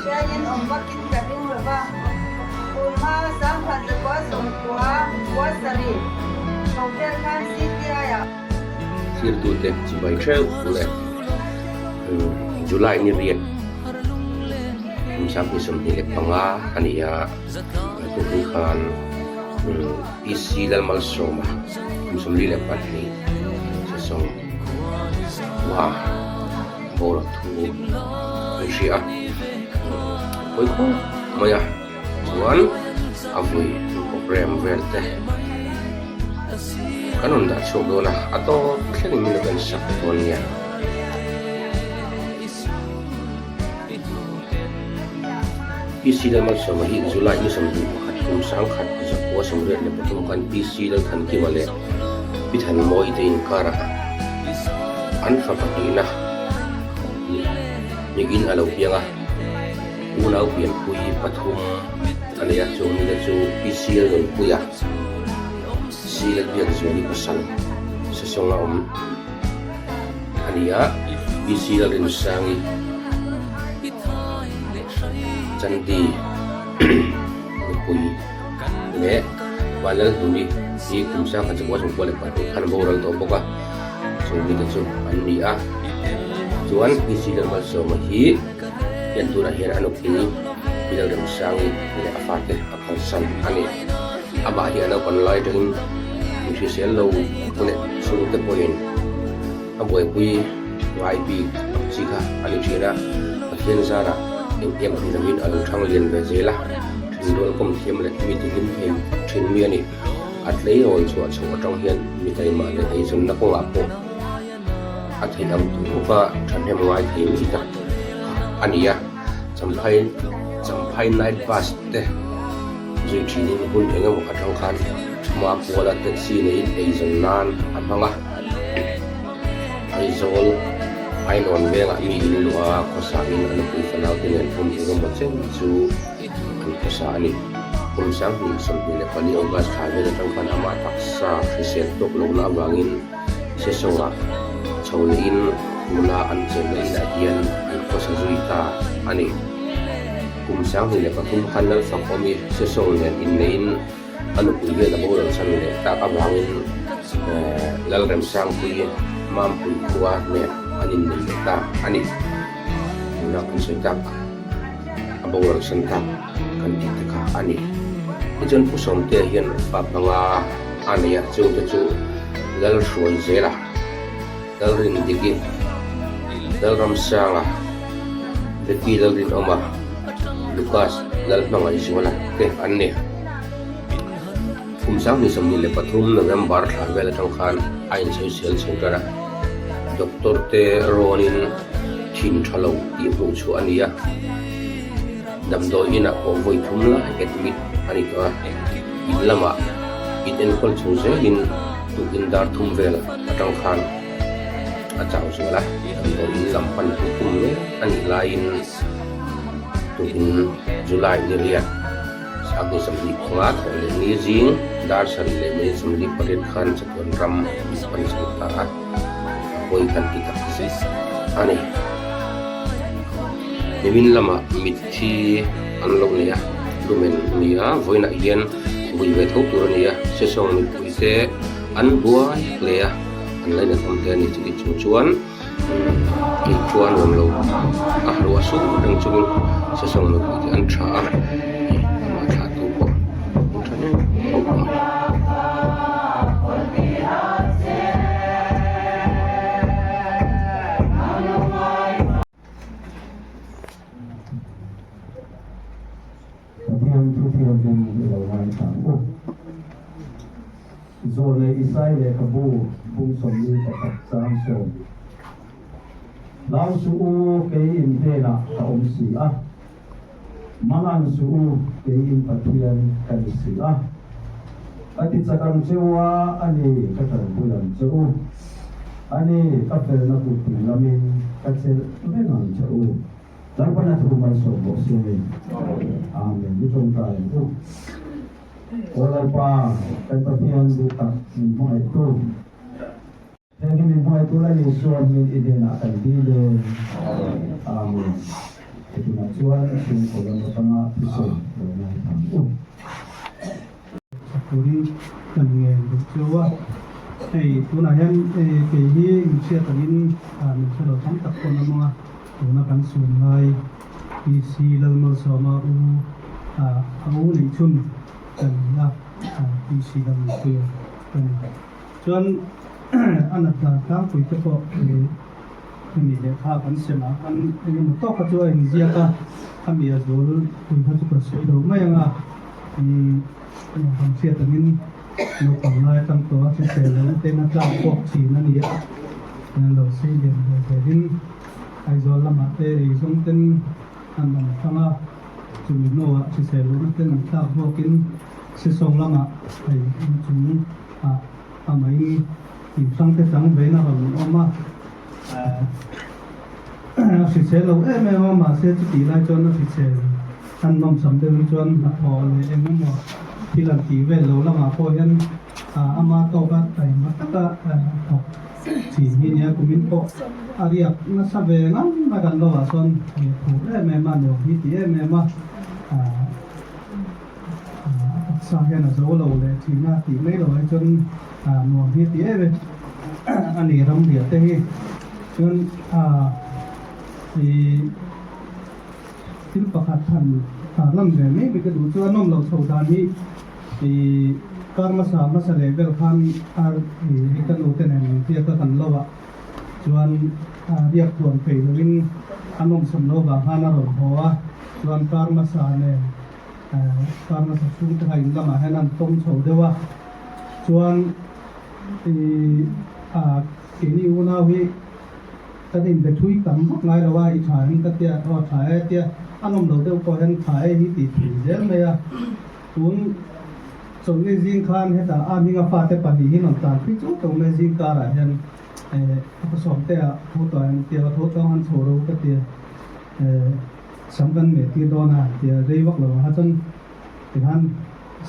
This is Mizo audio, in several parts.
Hriain awm vakin ka ring lo va, tun hma 19 9 7 chho vel khan CTI-ah. Thirtute chibai theuh leh July ni riat kum 2025 a ni a, tun khan PC Lalmalsawma kum 42 sesawng hma boral thu an hria a, pawi khawp mai a chuan a vui program vel te kan rawn dah chhuak dawn a, a tawp thlengin min lo en sak dawn nia. PC Lalmalsawma hi July ni 21 kum 1983 khan PC Lalthankima leh Pi Thanmawii te inkarah an fa pahnihna niin a lo piang a. Unau pianpui pathum a nei a, chung mite chu PC Lalnunpuia, C Lalbiakzuali pasal Sesawng a awm a ni a, PC Lalrinsangi Chandi nupui leh Vanlalhluni hi kum 1992 khan a boral tawh bawk a, chung mite chu an ni a. Chuan PC Lalmalsawma hi hian tunah hian a nupui Pi Lalremsangi leh a fate a kalsan a ni. Amah hi a naupan lai atangin mi hrisel lo leh chhungte pawhin a buaipui ngai bik ang chi kha a ni thin a, Pathian zarah eng em ang lovin a lo thang lian ve zel a, thinrual kawm thiam leh mi tihlim thei thin mi a ni. A tleirawl chhuah chhoh atang hian mi taimah leh eizawnna kawngah pawh a theih ang tuka thahnem ngai thei mi tak a ni a, Champhai Champhai Night Bus te zui thinin hun eng emaw atang khan hma puala taxi neiin eizawn nan a hmang a, Aizawl Ainawn vengah mi in luh a khawsa in a nupui fanau te nen hun eng emaw chen chu an khawsa a ni. Kum 2024 August thla vel atang khan amah taksa hrisel tawk lohna avangin Sesawngah chho lehin nula an chenna inah hian an khawsa zui ta a ni. Kum 2003 khan Lalfakawmi Sesawng nen inneiin a nupui hian a boral chhan leh tak avangin Lalremsangpui Mampui khua nen an innei leh ta a ni. Tuna kan sawi tak a boral chhan tak kan tih te kha a ni. Tichuan Pu Sawmtea hian fa panga a nei a, chungte chu Lalhruaizela, Lalrindiki, Lalramsanga, Ricky Lalrinawma, Lucas Lalhmangaihzuala te an ni. Kum 2023 November thla vel atang khan a insawisel chho ṭan a, doctor te rawnin thin tha lo tih hmuh chhuah a ni a, damdawi inah pawh vawi thum lai admit a ni tawh a, in lamah in enkawl chho zelin tukin dar thum vel atang khan a chau zual a, damdawi in lam pan pui tum mek a nih laiin tukin July ni riat 2025 thawh leh ni zing dar 7:48 khan chatuan ram min pan chho ta a, a pawi kan ti tak zet a ni. Nimin lamah mitthi an lo nei a, lumen a ni a, vawiinah hian vui ve tho tur a ni a, Sesawng mipuite an buai hle a, an lainat awm hle a ni. Chuti chung chuan kei chuan nuam lo a ruah sur reng chungin Sesawng mipuite an tha a, amah thlahtu pawh an tha em em a ni. Pathian thu thianghlim i lo ngaithla ang u. Zawlnei Isai lehkhabu bung 41 chang sawm. Hlau suh u, kei in hnenah ka awm si a. Mangan suh u, kei in Pathian ka ni si a. Ka ti chak ang che u a, a ni, ka tanpui ang che u. A ni, ka felna kut ding lamin ka chelh reng ang che u. Lalpana thu malsawm bawk se. Amen. I tawngtai ang u. Aw Lalpa, kan Pathian duh tak min hmangaihtu. Heng hi min hmangaihtu la Isua hming i hnenah kan dil e. Amen. Tunah chuan chhungkaw lam atanga thusawi lo ngaithla ang u. Turin kan ngen duh chu a, hei tunah hian kei hi min hriat angin min hre lo tam tak pawn awm ang a, tuna kan sun lai PC Lalmalsawma u a u neih chhun ka ni a, PC Lalnunpuia ka ni. Chuan a nat dan tlangpui te pawh hemi lehkha kan sem ah khan eng emaw tawk kha chu a inziak a, khami a zual pui kha chu ka sawi lo mai ang a, umm kan hriat angin naupang lai atang tawh a hrisel lo ten a tlak bawk thin a ni a, an lo sei lian ve zelin Aizawl lamah te eizawng ten an awm thlang a, chumi hnuah hrisel lohna ten an tlak bawkin sesawng lamah hei inchung ah amahin inhrang te chang vein a rawn awm a, a hrisel lo em em a, mahse chutih lai chuan a hrisel an nawmsam deuh hi chuan hnathawh leh eng emaw thil an tih vel lo lamah pawh hian ama tawka taima taka thawk thin hi nia, kumin pawh a riak nasa ve ngang mai kan lo ah chuan phur em em a, nuam hi ti em em a. A taksa hian a zo lo leh thin a tih mai loh ai chuan nuam hi ti em em a ni ram riah te hi chuan ih thil pakhat han tar lan ve mai mai ka duh chu a nawm loh chho dan hi ih kar hmasa hmasa leh vel khan a ih ka nu te nen min hriat a kan lo ah chuan riak tluan peih loin a nawmsam lo vang khan a rawn haw a chuan kar hmasa nen. Kar hmasa chhung te kha in lamah hian an tawng chho deuh a, chuan ih ah keini unau hi kan inbe thui tam vak ngai lo a, i tha em ka tia aw tha e tia a nawm lo deuh pawh hian tha e hi tih thui zel mai a, tun chawlhni zing khan hetah a hminga fate pahnih hi rawn tlan phei chu tawh mai zing karah hian eh a pasawm te ah tho tawh em tia tho tawng han chho ro ka tia eh. Sam kan meh tir dawn a tia rei vak lo ang a chuan tikhan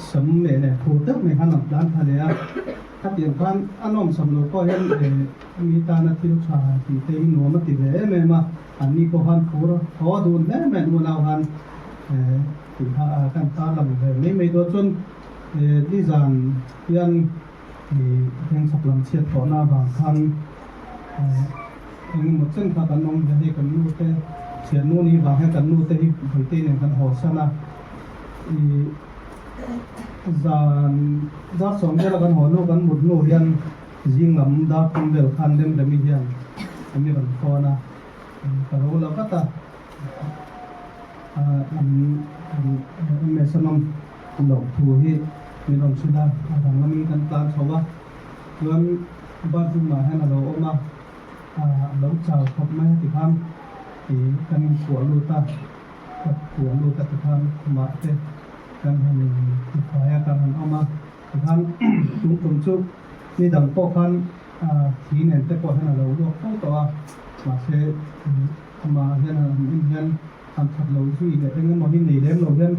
sam meh leh phur deuh mai khan an plan tha leh a, khatiang khan a nawm sam lo pawh hian eh mi tana thil tha han tih te hi nuam a ti ve em em a, an ni pawh khan phur thaw a dun hle mai an unau khan eh tih kha kan tarlang ve mai mai dawn chuan eh nizan hian ih heng chhak lam chhiat tawhna avang khan eh. Eng emaw chen kha kan awm ve hei kan nu te thiannu ni vang hian kan nu te hi Vaitei nen kan haw san a, ih zan dar sawm vela kan haw hnu kan mut hnu hian zing lam dar thum vel khan Lemremi hian a mi rawn thawn a, ka lo la vat a, an MS a nawm loh thu hi min rawn hrilh a, a dang lamin kan tlan chho a, chuan bathroom ah hian a lo awm a. A lo chau khawp mai a tikhan ih kan inkuah lut a, ka kuah lut a tikhan khumah te kan han tifai a kan han awm a, tikhan tum tum chu ni dang pawh khan thi nen te pawh hian a lo luak fo tawh a, mahse amah hian han en hian han that lo zui leh eng emaw hi nei lem lo hian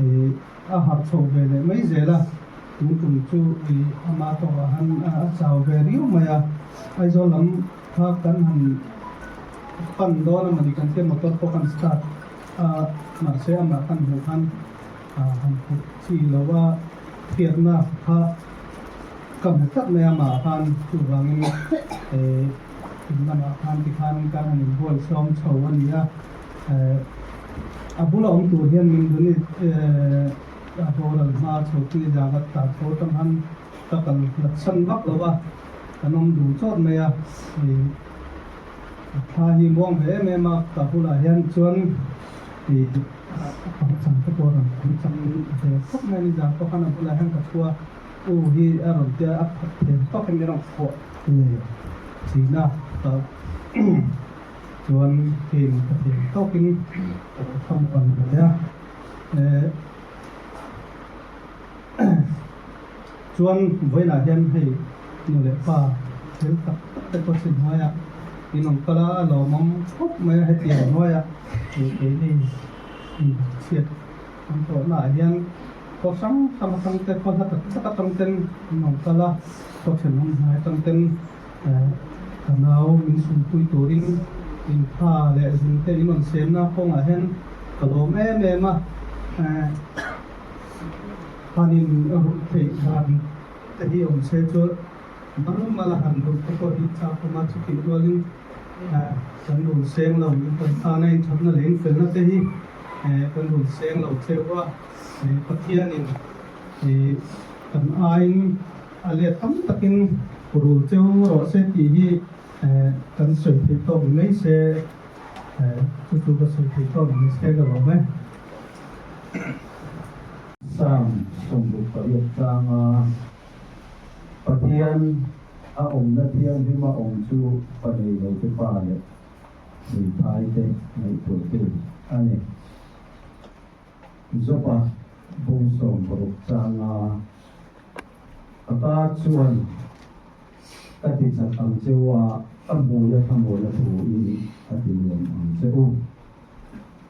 ih a harh chho ve leh mai zel a, tun tum chu ih ama tawkah han a chau ve riau mai a, Aizawl lam kha kan han pan dawn a mawni kan tia motor pawh kan start a, mahse amah kan hmuh khan han hmuh chi lo a, hriatna kha ka hmu tlat mai a amah khan chuvangin ih in lamah khan tikhan kan han inbuai sawm chho a ni a. A bula awm tur hian min dun i a boral hma chho tui zanga tlan tho atang khan ka kal hlat chhan vak lo a, kan awm dun chawt mai a, ih a thla hi muang ve em em a, ka bulah hian chuan ih a pangchang te pawh a rawn pangchang ve khawp mai a ni, zan pawh khan a bulah hian ka thu a, u hi a rawn tia a phat thei tawk in min rawn khuah leh thin a, ka. Chuan heng ka thei tawkin ka tham pan ve a, chuan vawiinah hian hei nu leh pa fel tak tak te pawh sin hnuaiah in awm kal a, a lawmawm khawp mai a hetiang hnuaiah keini inchhiat an tawhnaah hian khaw hrang hrang atang te khaw hla tak tak atang ten in awm kal a, khaw thenawm hnai atang ten. Ka nau min sumpui turin In tha leh zung te in rawn siamna kawngah hian ka lawm em em a, han in rulh theih dan te hi awm se chu nangmala han rulh te pawh hi chak awm a, chutih rualin kan rul seng lo, kan tana inthatna leh infelna te hi kan rul seng lo cheu a, Pathianin kan aiin a let tam takin rul cheu rawh se tih hi Kan sawi theih tawk ni mai se, chu chu ka sawi theih tawk ni mai se ka lawm e. Psalm 68 changa Pathian a awmna thianghlim a awm chu pa nei lo te pa leh hmeithai te ngaihtuahtu a ni. Joba bung 60 changa Ka ta chuan Ka ti chak ang che u a, ka hmui a thlamuan a thu in ka ti nuam ang che u.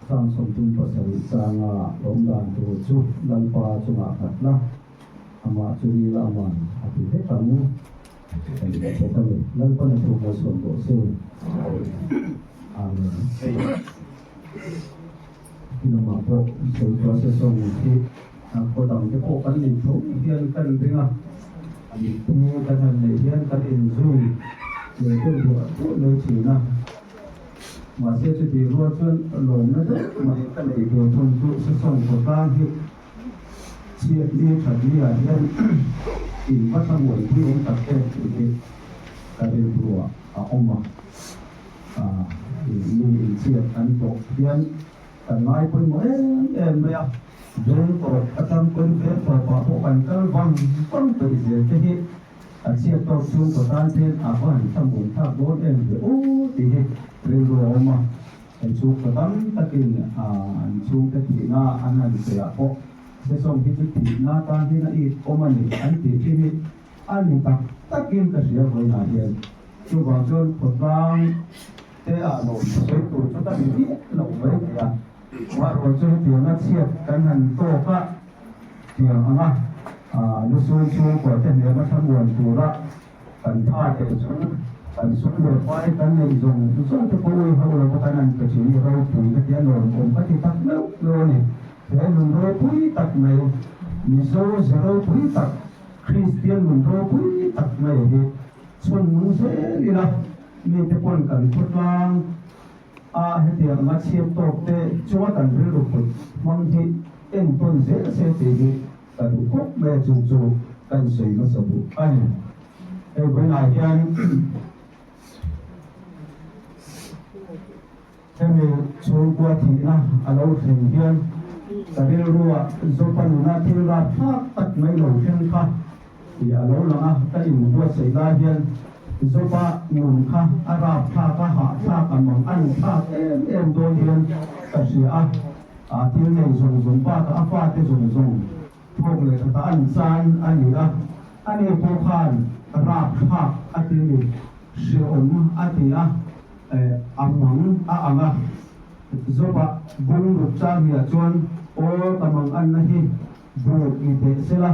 Chang 37 changa awm dan tur chu Lalpa chungah khat la, amah chu ni la aman a ti vek ang. Ka ni bawk a ni. Lalpan a thu malsawm tawh se. Amen. Lamah pawh sawi chhuah se sawng hi khaw dang te pawh kan nei tho hian kan ring a, mitthi kan han neih hian kan inzui leh deuh duah duah mai thin a. Mahse chutih rual chuan lawmna deuh mai ka neih ve thung chu sesawng khawtlang hi chhiat ni that ni ah hian in va thlamuan pui awm tak em tih hi ka rilru ah a awm a. Mi inchhiat an tawh hian kan ngai pawimawh em em mai a, veng tawp atang pawn veng tawpah pawh kan kal vang vang peih zel te hi a chhiat tawk chhungkaw tan hian a va han thlamuan thlak dawn em ve aw tih hi rilru a awm a, hei chhungkaw tam takin an chhungte thihna an han sawiah pawh sesawng hi chu thihna tan hian a it awm a ni an tih thin hi a ni tak takin ka hria vawiinah hian. Chuvang chuan khawtlang te ah lo sawi tur chu ka ni miah lo mai thei a, mahrual chu hetianga chhiat kan han tawk a tiang ang a, lusun chhungkua te hnema thlamuan tura kan tha teh chu kan sum leh pai kan neih zawng zawng te pawh ui ho lova kan han pe thin hi ropui ka ti a, lawmawm ka ti tak meuh meuh a ni. He nun ropui tak mai, Mizo ze ropui tak, Kristian nun ropui tak mai hi Chhun nung zel ila mite pawn kan khawtlang a hetiang anga chhiat tawk te chunga kan rilru put hmang hi entawn zel se tih hi ka duh khawp mai a, chu chu kan sawi hmasa duh a ni. Hei vawiinah hian hemi chhungkua thihna a lo thleng hian ka rilruah Zopa nuna thil rapthlak tak mai lo thleng kha tih a lo lang a, ka inbuatsaih lai hian Zopa nun kha a rapthlak a, hahthlak a mang a inthlak em em dawn hian ka hria a, a thil nei zawng zawng bakah a fate zawng zawng thawk leh khatah an chan a ni a, ani pawh khan rapthlak a ti ni, hrehawm a ti a. A mang a ang a, Job-ah bung ruk chang hiah chuan, Aw ka mang anna hi buk ni teh sela,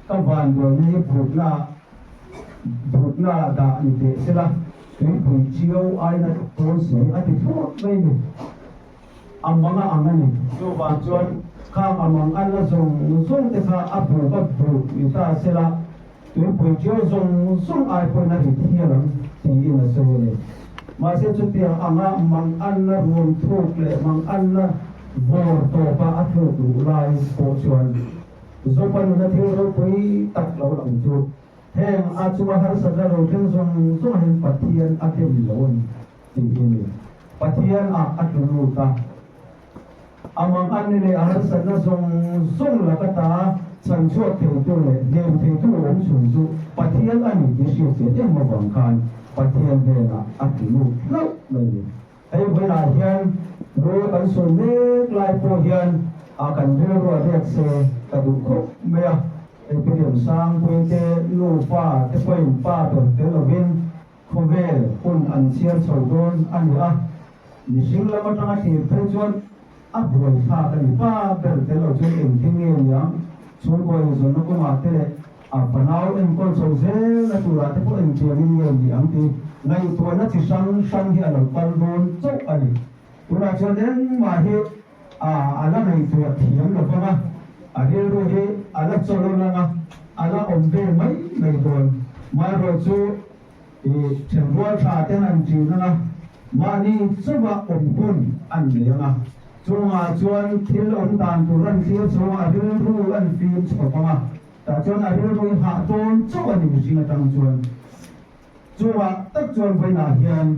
ka vanduaina hi bukna bukna dah ni teh sela, tuipui chiau aina dawn si a ti thlawt mai ni. A mang a ang a ni. Chuvang chuan khang a mang anna zawng zawng te kha a buk a buk ni ta sela, Tuipui chiau zawng zawng ai pawhin a rit hial ang tiin a sawi a ni. Mahse chutiang anga mang anna ruam thuk leh mang anna vawr tawpa a thluk luh lai pawh chuan Zopa nuna thil ropui tak lo lang chu heng a chunga harsatna lo thleng zawng zawng hian Pathian a them lo a ni tih hi a ni. Pathian ah a tlu lut a. A mang an ni leh a harsatna zawng zawng laka ta chhan chhuak theitu leh hnem theitu awm chhun chu Pathian a ni tih hriat chian em avang khan Pathian hnenah a ti lut hlauh mai ni. Hei vawiinah hian lu kan sawi mek lai pawh hian a kan rilru a riak se ka duh khawp mai a. Hei Pu Sangpui te nufa te pawhin pa ber tel lovin Khawvel hun an chhiar chho dawn a ni a, mihring lam atanga thlir phei chuan a buaithlak a ni. Pa ber tel lo chuan engtin nge niang chhungkaw inzawnna kawngah te leh A fanau enkawl chho zel a turah te pawh engtiangin nge ni ang tih ngaihtuahna chi hrang hrang hi a lo kal dawn chauh a ni. Tunah chuan engmah hi a a la ngaihtuah thiam lo vang a, a rilru hi a la chawlaw lang a, a la awm ve mai mai dawn. Marawh chu i thenrual tha ten an ṭin ang a, mahni chauha awm hun an nei ang a, chungah chuan thil awm dan tur an thlir chhunga a rilru an fim chhawp ang a, tah chuan a rilru i hah dawn chauh a ni mihring atang chuan. Chungah tak chuan vawiinah hian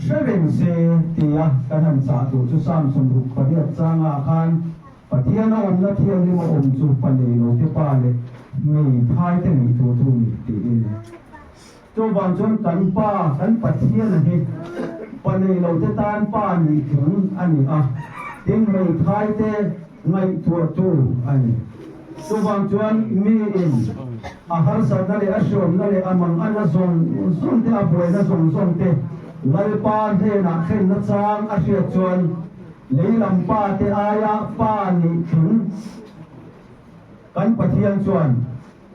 hre reng se tia kan han chah duh chu Psalm 68 changah khan Pathian a awmna thianghlim a awm chu pa nei lo te pa leh hmeithai te nei tur chu ni tiin. Chuvang chuan kan pa, kan Pathian a hi pa nei lo te tan pa nih tling a ni a, tin hmeithai te ngaihtuah tu a ni. Chuvang chuan miin a harsatna leh a hriawmna leh a manganna zawng zawng te, a buaina zawng zawng te Lalpa hnenah thlenna chang a hriat chuan lei lam pa te aia pa nih tling kan Pathian chuan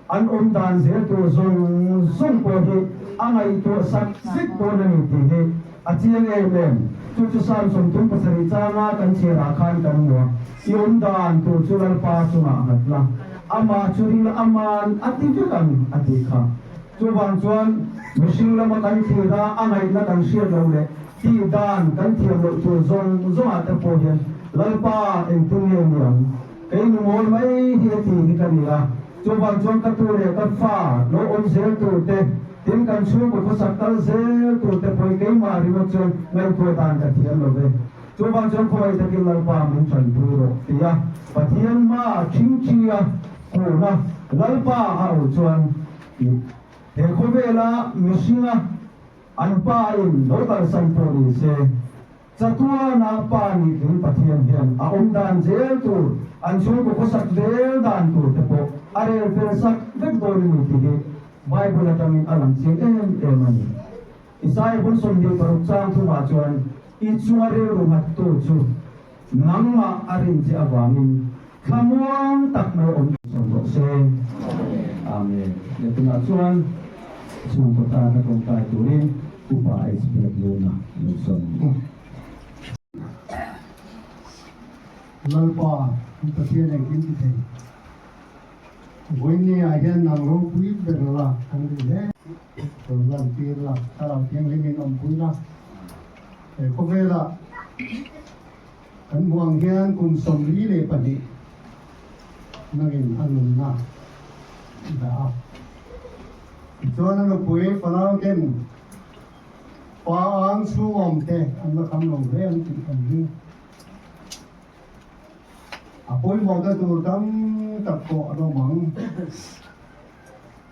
an awm dan zel tur zawng zawng pawh hi a ngaihtuah sak vek dawn a ni tih hi a chiang em em. Chu chu Psalm 37 changa kan chhiarah khan kan hmu a, I awm dan tur chu Lalpa chungah nghat la, amah chu ring la, aman a ti vek ang a tih kha. Chuvang chuan mihring lama kan thlir a, a ngaihna kan hriat loh leh tih dan kan thiam loh tur zawng zawngah te pawh hian Lalpa engtin nge ni ang? Kei nu mawi mai hi a ti hi ka ni a, chuvang chuan ka tu leh ka fa lo awm zel tur te, tin kan chhungkaw khawsak kal zel tur te pawhin keimah ringawt chuan ngaihtuah dan ka thiam lo ve. Chuvang chuan khawngaih takin Lalpa min tanpui rawh ti a Pathian hmaah thingthi a kun a, Lalpa a auh chuan he khawvela mihringa an pa in lo kalsan pawh ni se, Chatuana Pa nih tling Pathian hian a awm dan zel tur, an chhungkaw khawsak zel dan tur te pawh a rel fel sak vek dawn a ni tih hi Bible atangin a lang chiang em em a ni. Isaiah bul 26 chang thumah chuan, I chunga rilru nghattu chu nangmah a rin che avangin thlamuang tak mai awm sawm rawh se. Amen. Leh tunah chuan chhungkaw tana tawngtai turin Upa HB Luna lo sawm ang u. Lalpa, kan Pathian engkim ti thei. Vawiinni ah hian nang ropui ber la kan duh hle. Rawn lan tir la, Thlarau Thianghlimin awmpui la. He khawvelah kan hmuh ang hian kum 42 nangin a nunna i dah a. Tichuan a nupui fanau ten pa ang chhungawm te an la kham lo hle ang tih kan ring. A pawimawhna tur tam tak pawh an awm ang.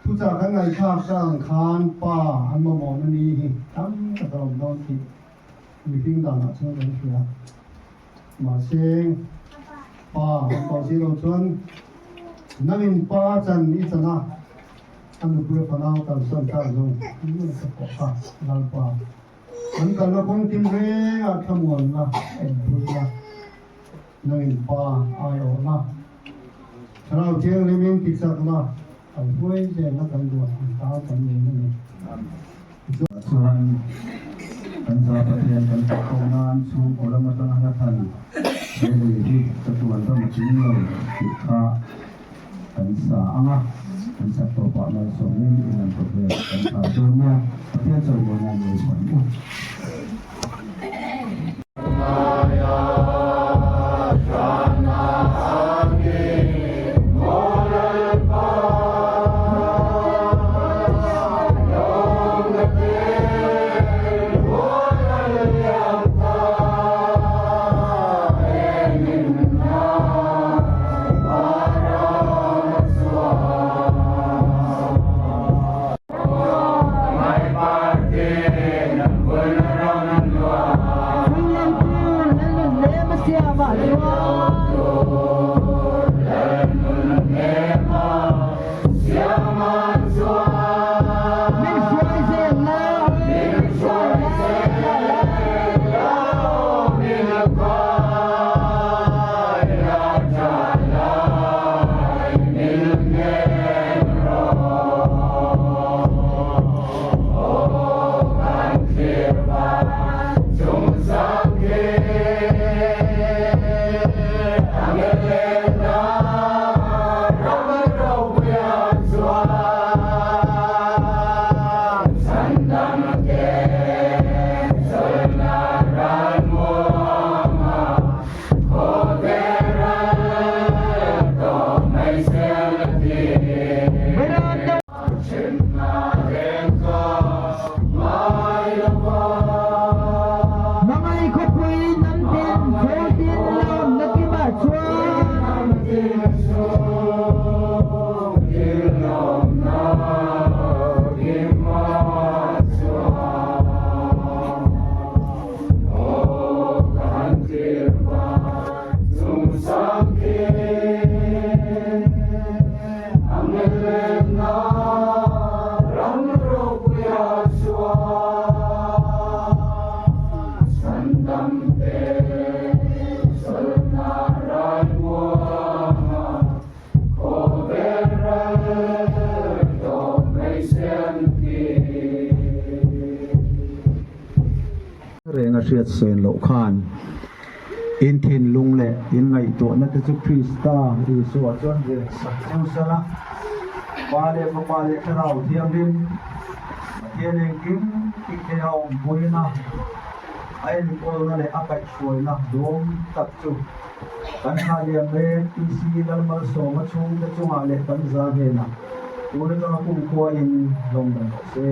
Thuchah kan ngaihthlak ta ang khan pa an mamawhna ni hi tam tak a awm dawn tih mihring danah chuan kan hria. Mahse, pa an tawh si lo chuan nangin pa chan i chan a, a nupui a fanau kalsan ta zawng nge ka pawh kha Lalpa. An kalna kawng tin rengah thlamuanna awmpui la, nangin pa aiawh la, Thlarau Thianghlimin tichak la, kan hruai zelna kan duat ang ta kan ni a ni. Chuan kan za Pathian kan fak ko nan chhungkaw lam atanga hla than he lei hi chatuan ram a tling lo tih kha kan sa ang a, kan sak tawpah malsawmin in an khawvel kan thlah dawn nia, Pathian chawimawi nan ngei chhuan u. Chuan Reng a hriat sawn loh khan in thinlung leh in ngaihtuahna te chu Krista Isua chuan ven sak cheu sala, Pa leh Fapa leh Thlarau Thianghlim Pathian engkim tihtheih a awmpuina, a enkawlna leh a kaihhruaina duam tak chu kan thlah liam mek PC Lalmalsawma chhungte chungah leh kan za hnenah tun atanga kumkhuain lawm dan rawh se.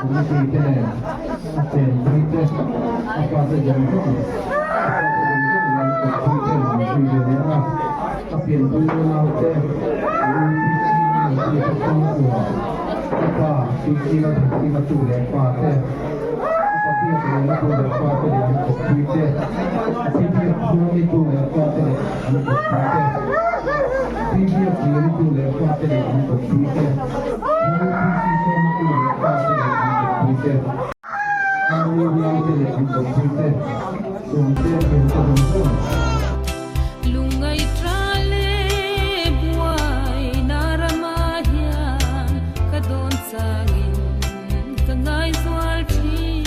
Committee te nen a chenpui te, a fate zawng zawng, a fate zawng zawng leh an kawppui te an zui ve leh a, a pianpui unau te, a u PC Nunpuia te chhungkua, a pa PC Lalthankima tu leh pa te, a pa biak lehna tu leh pa te leh an kawppui te, a pi biak khuami tu leh pa te leh an kawppui te, pi biak liani tu leh pa te leh an kawppui te, Pu PC Sawma tu leh pa te leh an kawppui te, a nu nau te leh an kawppui te, Sawmte thiante zawng zawng. Lungngaihṭha leh buaina ramah hian ka dawn changin ka ngaizual ṭhin.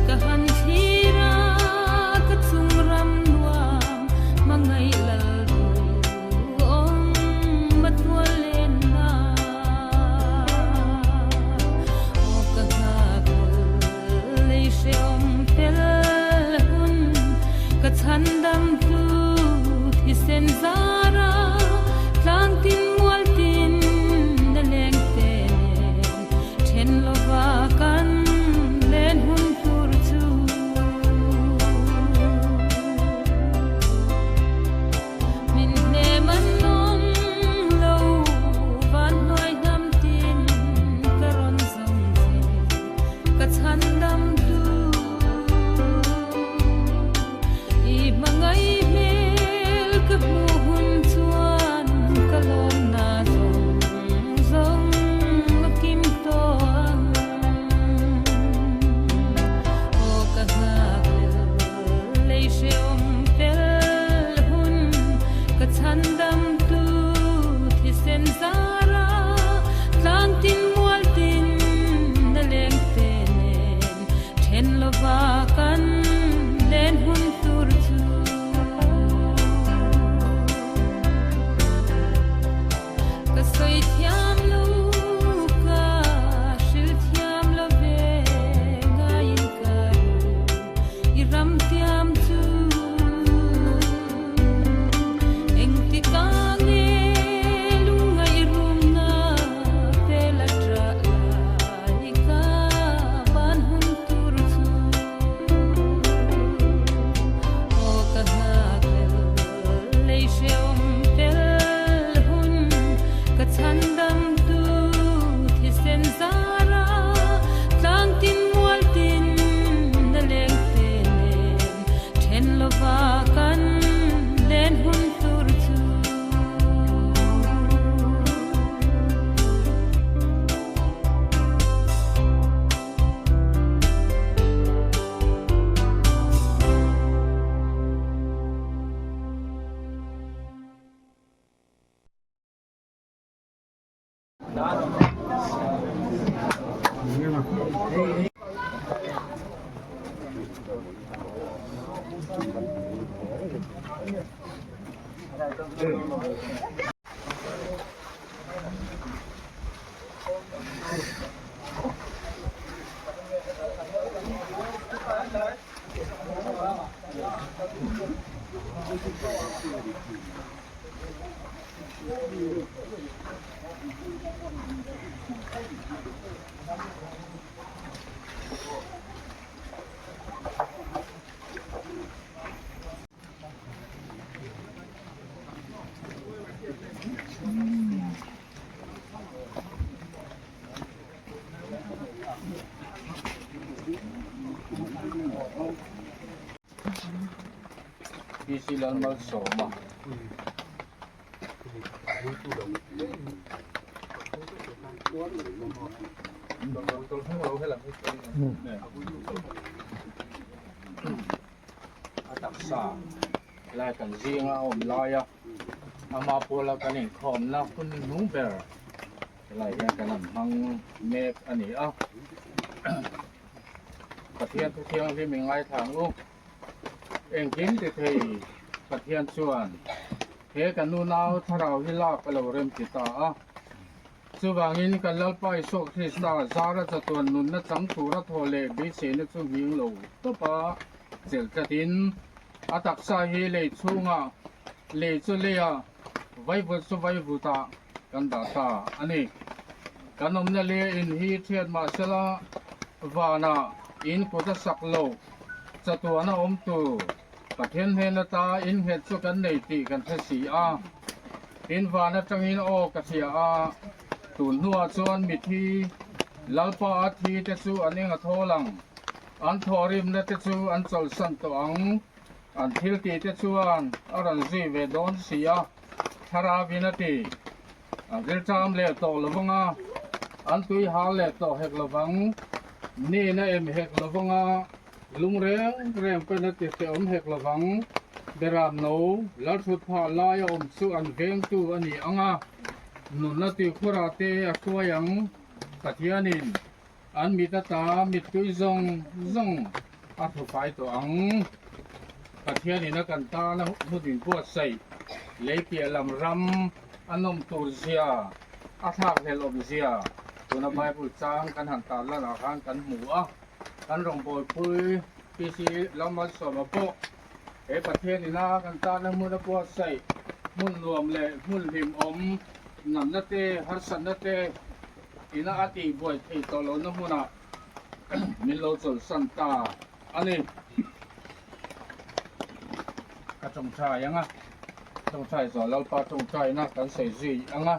Ka han thlir a, ka chung ram nuam hmangaih lal duh awm a tual len na. Aw ka nghak lei hrehawm fel. PC Lalmalsawma. A taksa lai kan zinga a awm laia ama pawla kan inkhawmna hun hnung ber helai hian kan han hmang mek a ni a. Pathian thu thianghlim i ngaithla ang u. Engkim ti thei Pathian chuan he kan nunau thlarau hi lak a lo rem ti ta a. Chuvangin kan Lalpa Isua Krista zara chatuan nunna chang tura thaw leh beiseina chu nghing lo tawp a chelh tlatin a taksa hi lei chhungah lei chu leia vaivut chu vaivutah kan dah ta a ni. Kan awmna leh in hi thiat mahsela vanah in kut a sak lo chatuan a awm tur Pathian hnen ata innghet chu kan nei tih kan hre si a. Tin van atangin aw ka hria a, tun hnuah chuan mithi Lalpa a thi te chu an eng a thawl ang, an thawhrimna te chu an chawlhsan tawh ang, an thil tih te chuan a rawn zui ve dawn si a, Thlarauin a ti. An rilṭam leh tawh lo vang a, an tui hal leh tawh hek lo vang, nin a em hek lo vang a, lung reng reng pawn a ti hrehawm hek lo vang. Beram no lalthut phah lai a awm chu an vengtu a ni ang a, nunna tuikhurah te a hruai ang. Pathianin an mit ata mittui zawng zawng a hrufai tawh ang. Pathianin a kan tana hmun inbuatsaih lei piah lam ram a nawm tur zia, a thlakhlelh awm zia tuna Bible chang kan han tar lanah khan kan hmu a. Kan rawngbawlpui PC Lalmalsawma pawh he Pathianin a kan tana hmun a buatsaih hmun nuam leh hmun hlimawm natna te, harsatna te ina a tihbuai theih tawh lohna hmunah min lo chawlhsan ta a ni. Ka tawngtai ang a, tawngtai zawh Lalpa tawngtaina kan sawi zui ang a,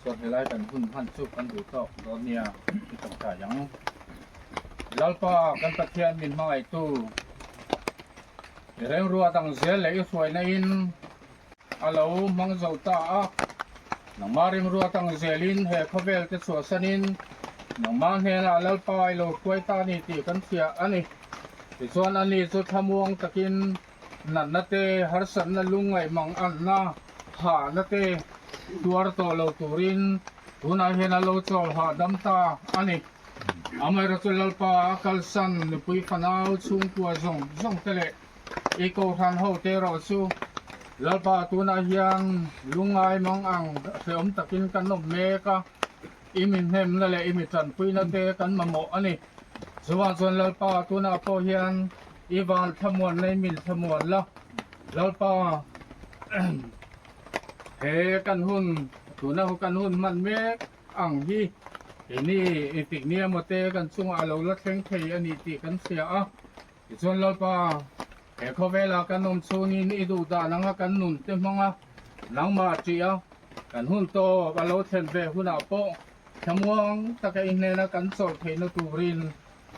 chuan helai kan hun hman chu kan duh tawk dawn nia i tawngtai ang. Lalpa kan Pathian min hmangaihtu i remruat ang zel leh i hruaina in a lo hmang zo ta a, nangmah rimruat ang zelin he khawvel te chhuahsanin nangmah hnenah Lalpa i lo hruai ta a ni tih kan hria a ni. Tichuan ani chu thlamuang takin natna te, harsatna lungngaih mang anna, hahna te tuar tawh lo turin tunah hian a lo chawl hahdam ta a ni. Amaherawhchu Lalpa a kalsan nupui fanau chhungkua zawng zawng te leh I kohhran ho te erawh chu Lalpa tunah hian lungngai mang ang hrehawm takin kan awm mek a, i mi hnemna leh i mi tanpuina te kan mamawh a ni. Chuvang chuan Lalpa tunah pawh hian i van thlamuanna i min thlamuan la, Lalpa he kan hun tuna kan hun hman mek ang hi keini engtik nia maw te kan chungah a lo la thleng thei a ni tih kan hria a. Tichuan Lalpa, he khawvelah kan awm chhungin i duh dan anga kan nun te hmanga nangmah ṭih a, kan hun tawp a lo thlen ve hunah pawh thlamuang taka i hnena kan chawlh theihna turin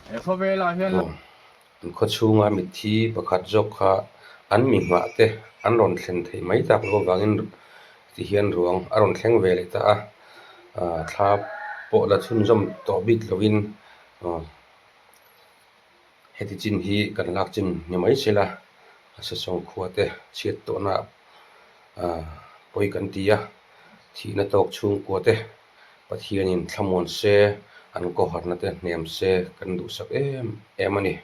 he khawvelah hian Aw, an khaw chhunga mitthi pakhat zawk kha an mi nghah te an rawn thlen theih mai tak loh avangin ti hian ruang a rawn thleng ve leh ta a, thla pawh la chhunzawm tawh bik lovin aw. Heti chin hi kan lak chin ni mai se la, a sasawng khua te chhiat tawhna ah pawi kan ti a, thihna tawk chhungkua te Pathianin thlamuan se, an kawharna te hnem se kan duhsak em em a ni.